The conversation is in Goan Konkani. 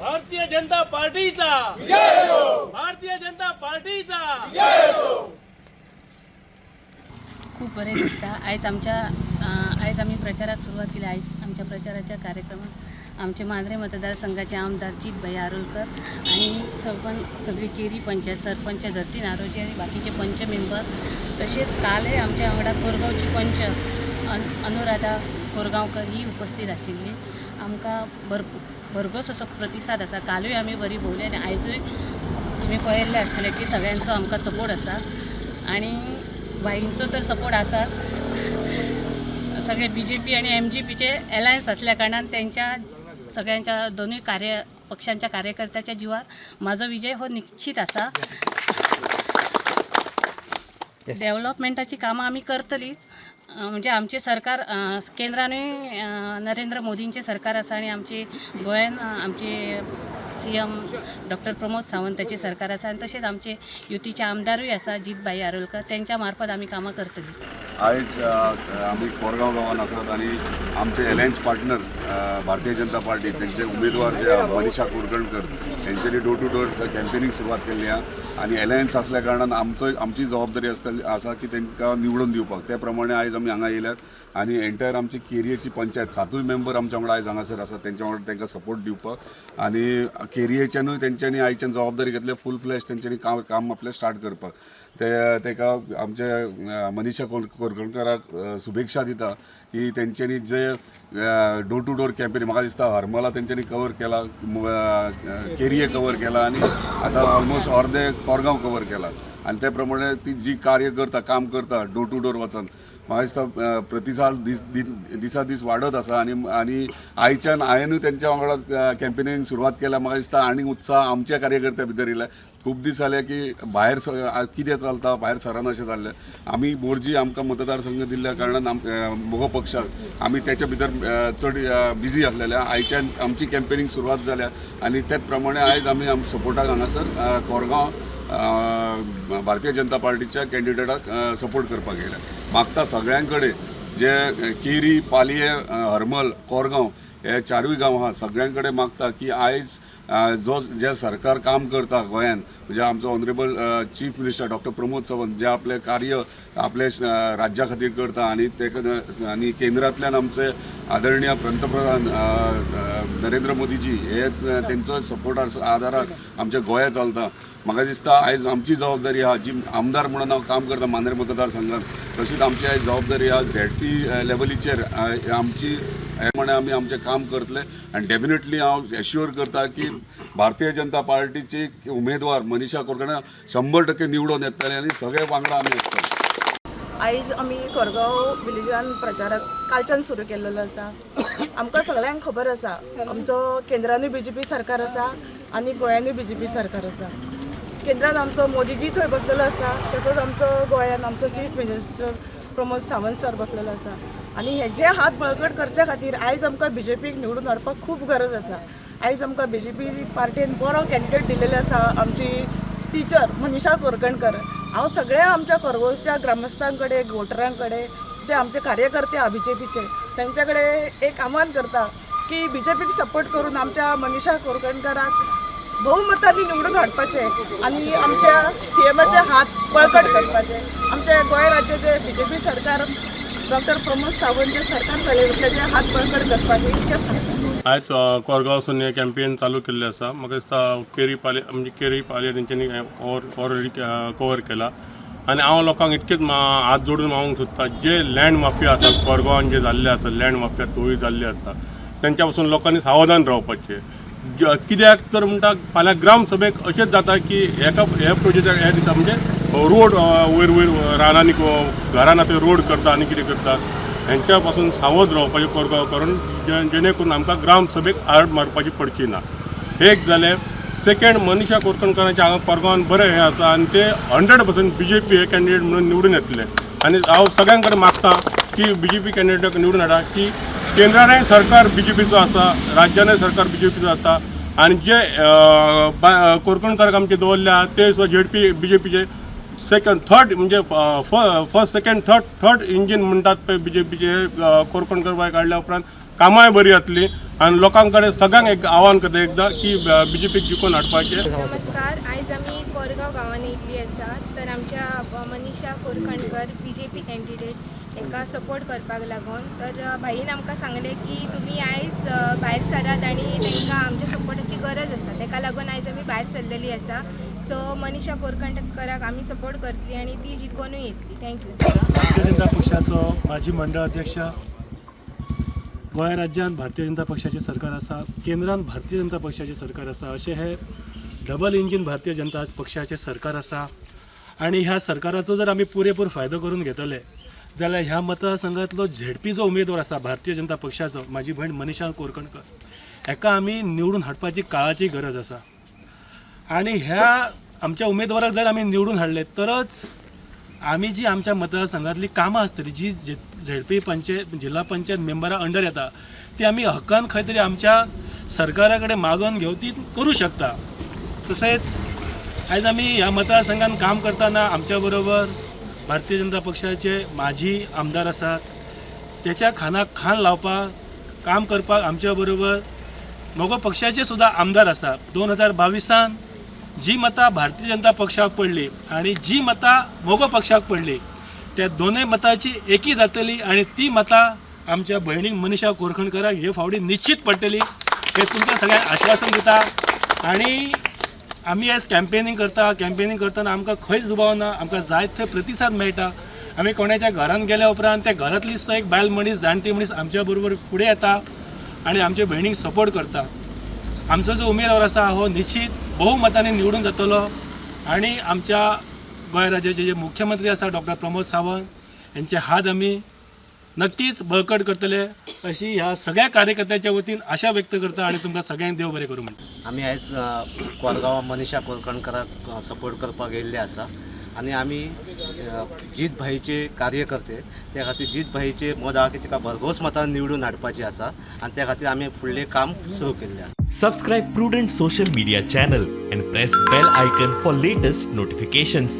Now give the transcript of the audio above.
भारतीय जनता पार्टीचा, भारतीय जनता पार्टीचा. खूप बरें दिसता. आयज आमच्या आयज आमी प्रचाराक सुरवात केली. आयज आमच्या प्रचाराच्या कार्यक्रमात आमचे मांद्रे मतदारसंघाचे आमदार जीत आरोलकर आणि सरपंच, सगळी केरी पंचायत, सरपंच धरती नारोजी आणि बाकीचे पंच मेंबर, तसेच कालय आमच्या वांगडा कोरगांवची पंच अनुराधा कोरगांवकर ही उपस्थित आशिल्ली. आमकां भरपूर भरघोस असो प्रतिसाद आसा. कालूय आमी बरी भोंवली आनी आयजूय तुमी पळयल्लें आसतलें की सगळ्यांचो आमकां सपोर्ट आसा आणि बाईंचो तर सपोर्ट आसा. सगळे बीजेपी आणि एमजीपीचे अलायन्स असल्या कारणान त्यांच्या सगळ्यांच्या दोनूय कार्य पक्षांच्या कार्यकर्त्याच्या जिवार म्हाजो विजय हो निश्चित आसा. डेव्हलपमेंटाची कामां आमी करतलीच. म्हणजे आमचें सरकार केंद्रानूय नरेंद्र मोदींचें सरकार आसा आनी आमचे गोंयान आमचे सीएम डॉक्टर प्रमोद सावंताचें सरकार आसा आनी तशेंच आमचे युतीचे आमदारूय आसा जीतभाई आरोलकर, तेंच्या मार्फत आमी कामां करतली. आयज आमी कोरगांव गांवांत आसात आनी आमचे alliance partner Bharatiya Janata party, तेंचे उमेदवार जे आहा, मनीषा कुरगणकर, हेंच्यांनी डोर टू डोर कॅम्पेनींग सुरवात केल्ली आहा आनी एलायन्स आसल्या कारणान आमची जबाबदारी आसतली आसा की तांकां निवडून दिवपाक. त्या प्रमाणे आयज आमी हांगा येयल्यात आनी एंटायर आमची केरयेची पंचायत, सातूय मेंबर आमच्या वांगडा आयज हांगासर आसा, तेंच्या वांगडा तांकां सपोर्ट दिवपाक. आनी केरयेच्यानूय तेंच्यांनी आयच्यान जबाबदारी घेतली, फूल फ्लॅश तेंच्यांनी काम काम आपलें स्टार्ट करपाक. ते तेका आमचे मनीषा कोरगणकराक शुभेच्छा दिता की तेंच्यांनी जे डोर टू डोर कॅम्पेन, म्हाका दिसता हरमला तेंच्यांनी कवर केला, केरये कवर केला आनी आतां ऑलमोस्ट अर्दे कोरगांव कवर केला. आनी ते प्रमाणे ती जी कार्य करता, काम करता, डोर टू डोर वचून, म्हाका दिसता प्रतिसाद दीस दिसा दीस वाडत आसा. आनी आनी आयच्यान हांवेनूय तेंच्या वांगडा कॅम्पेनींग सुरवात केल्या. म्हाका दिसता आनी उत्साह आमच्या कार्यकर्त्या भितर येयला. खूब दीस जाले की भायर कितें चलता भायर सरान अशें जाल्लें. आमी मोरजी आमकां मतदारसंघ दिल्ल्या कारणान मगो पक्षाक आमी तेच्या भितर चड बिजी आसलेले. आयच्यान आमची कॅम्पेनींग सुरवात जाल्या आनी त्याच प्रमाणे आयज आमी आम सपोर्टाक हांगासर कोरगांव भारतीय जनता पार्टीच्या कॅन्डिडेटाक सपोर्ट करपाक येयल्या. मागता सगळ्यां कडेन, जे केरी, पालये, हरमल, कोरगांव हे चारूय गांव आहा, सगळ्यां कडेन मागता की आयज जो जे सरकार काम करता गोंयान, म्हणजे आमचो honourable chief minister doctor Pramod Sawant जे आपलें कार्य आपले राज्या खातीर करता आनी ते आनी केंद्रांतल्यान आमचे आदरणीय पंतप्रधान नरेंद्र मोदीजी हे तेंचो सपोर्ट आदाराक आमच्या गोंया चलता. म्हाका दिसता आयज आमची जबाबदारी आहा, जी आमदार म्हणून हांव काम करता मांद्रे मतदारसंघात, तशीच आमची आयज जबाबदारी आहा झेडपी लेवलीचेर आमची हे प्रमाणे आमी आमचें काम करतले. आनी डेफिनेटली हांव एश्युअर करता की भारतीय जनता पार्टीची उमेदवार मनीषा कोरकणे 100% निवडून येतले आनी सगळे वांगडा आमी आसतले. आयज आमी कोरगांव विलेजान प्रचाराक कालच्यान सुरू केल्लेलो आसा. आमकां सगळ्यांक खबर आसा, आमचो केंद्रानूय बीजेपी सरकार आसा आनी गोंयानूय बीजेपी सरकार आसा. केंद्रान आमचो मोदीजी थंय बसलेलो आसा, तसोच आमचो गोंयान आमचो chief minister Pramod Sawant sir बसलेलो आसा. आनी हेजे हात बळकट करच्या खातीर आयज आमकां बीजेपीक निवडून हाडपाक खूब गरज आसा. आयज आमकां बीजेपी पार्टीन बरो कॅन्डिडेट दिलेलो आसा, आमची टिचर मनीषा कोरगणकर. हांव सगळ्या आमच्या कोरगांवच्या ग्रामस्थां कडेन, वोटरां कडेन, जे आमचे कार्यकर्ते आहा बीजेपीचे, तेंच्या कडेन एक आव्हान करता की बीजेपीक सपोर्ट करून आमच्या मनीषा कोरगणकराक बहुमतांनी निवडून हाडपाचे आनी आमच्या सीएमाचे हात बळकट करपाचे. आमच्या गोंय राज्याचे बीजेपी सरकार, डॉक्टर प्रमोद सावंत जे सरकार चलयता, तेजे हात बळकट करपाचे, इतकें सांगता. आयज कोरगांवसून हें कॅम्पेन चालू केल्लें आसा. म्हाका दिसता केरी पाले, म्हणजे केरी पालये तेंच्यांनी ऑलरेडी कवर केला. आनी हांव लोकांक इतकेच हात जोडून मागूंक सोदता, जे लँड माफिया आसात, कोरगांवान जे जाल्ले आसा, लँड माफिया तोय जाल्ले आसा, तेंच्या पासून लोकांनी सावधान रावपाचें. कित्याक तर म्हणटा, फाल्यां ग्राम सभेक अशेंच जाता की हेका हे प्रोजेक्टाक हे दिता, म्हणजे रोड वयर वयर रानांनी घरान आतां रोड करता आनी कितें करता. हेंच्या पासून सावध रावपाचें कोरगांव करून, जेणे करून आमकां ग्राम सभेक आड मारपाची पडची ना. एक जालें. सेकंड, मनीषा कोरकणकरांचे हांगा कोरगांवान बरें हें आसा आनी ते 100% बीजेपी हे कॅन्डिडेट म्हणून निवडून येतले. आनी हांव सगळ्यां कडेन मागता की बीजेपी कॅन्डिडेटाक निवडून हाडा, की केंद्रानय सरकार बीजेपीचो आसा, राज्यानय सरकार बीजेपीचो आसा आनी जे कोरकणकराक आमचे दवरले आहा ते सुद्दां झेडपी बीजेपीचे सेकंड थर्ड, म्हणजे first, second, third, third engine म्हणटात पळय बीजेपीचे. कोरकणकर बाय काडल्या उपरांत कामांय बरी जातली आनी लोकां कडेन सगळ्यांक एक आव्हान करता एकदां की बीजेपीक जिखोवन हाडपाचें. नमस्कार. आयज आमी कोरगांव गांवांत येयल्ली आसा तर आमच्या मनीषा कोरखणकर, बीजेपी कॅन्डिडेट, हांकां सपोर्ट करपाक लागून. तर भाईन आमकां सांगलें की तुमी आयज भायर सरात आनी तांकां आमच्या सपोर्टाची गरज आसा. ताका लागून आयज आमी भायर सरलेली आसा. सो मनीषा कोरखणकराक आमी सपोर्ट करतली आनी ती जिखोनूय येतली. Thank you. Bharatiya Janata पक्षाचो माजी मंडळ अध्यक्ष, गोंय राज्यांत भारतीय जनता पक्षाचें सरकार आसा, केंद्रांत भारतीय जनता पक्षाचें सरकार आसा, अशें हें डबल इंजीन भारतीय जनता पक्षाचें सरकार आसा. आनी ह्या सरकाराचो जर आमी पुरेपूर फायदो करून घेतले जाल्यार ह्या मतदारसंघातलो झेडपी जो उमेदवार आसा भारतीय जनता पक्षाचो, म्हाजी भयण मनीषा कोरकणकर, हेका आमी निवडून हाडपाची काळाची गरज आसा. आनी ह्या आमच्या उमेदवाराक जर आमी निवडून हाडले तरच आमी जी आमच्या मतदारसंघातली कामां आसतली, जी झेडपी पंचायत, जिल्हा पंचायत मेंबरा अंडर येता, ती आमी हक्कान खंय तरी आमच्या सरकारा कडेन मागोवन घेवन ती करूं शकता. तशेंच आयज आमी ह्या मतदारसंघात काम करतना आमच्या बरोबर भारतीय जनता पक्षाचे माजी आमदार आसात. त्याच्या खांदाक खांद लावपाक, काम करपाक आमच्या बरोबर मगो पक्षाचे सुद्दां आमदार आसात. 2022न जी मतां भारतीय जनता पक्षाक पडली आनी जी मतां मगो पक्षाक पडली, त्या दोनूय मतांची एकी जातली आनी ती मतां आमच्या भयणीक मनीषा कोरखणकराक हे फावटी निश्चीत पडटली हें तुमकां सगळ्यांक आश्वासन दिता. आनी आमी आयज कॅम्पेनींग करता. कॅम्पेनींग करतना आमकां खंयच दुबाव ना, आमकां जाय थंय प्रतिसाद मेळटा. आमी कोणाच्या घरान गेल्या उपरांत त्या घरांतली सुद्दां एक बायल मनीस, जाणटी मनीस आमच्या बरोबर फुडें येता आनी आमच्या भयणीक सपोर्ट करता. आमचो जो उमेदवार आसा हो निश्चीत बहुमतांनी निवडून जातलो आनी आमच्या गोंय राज्याचे जे मुख्यमंत्री आसा डॉक्टर प्रमोद सावंत यांचे हात आमी नक्कीच बळकट करतले अशी ह्या सगळ्या कार्यकर्त्यांच्या वतीन आशा व्यक्त करता आनी तुमकां सगळ्यांक देव बरें करूं म्हणटा. आमी आयज कोरगांवां मनीषा कोरकणकराक सपोर्ट करपाक येयल्ले आसा आनी आमी जीत भाईचे कार्यकर्ते. त्या खातीर जीत भाईचे मत आहा की तिका भरघोस मतान निवडून हाडपाची आसा आनी त्या खातीर आमी फुडलें काम सुरू केल्लें आसा. Subscribe Prudent Social Media channel and press bell icon for latest notifications.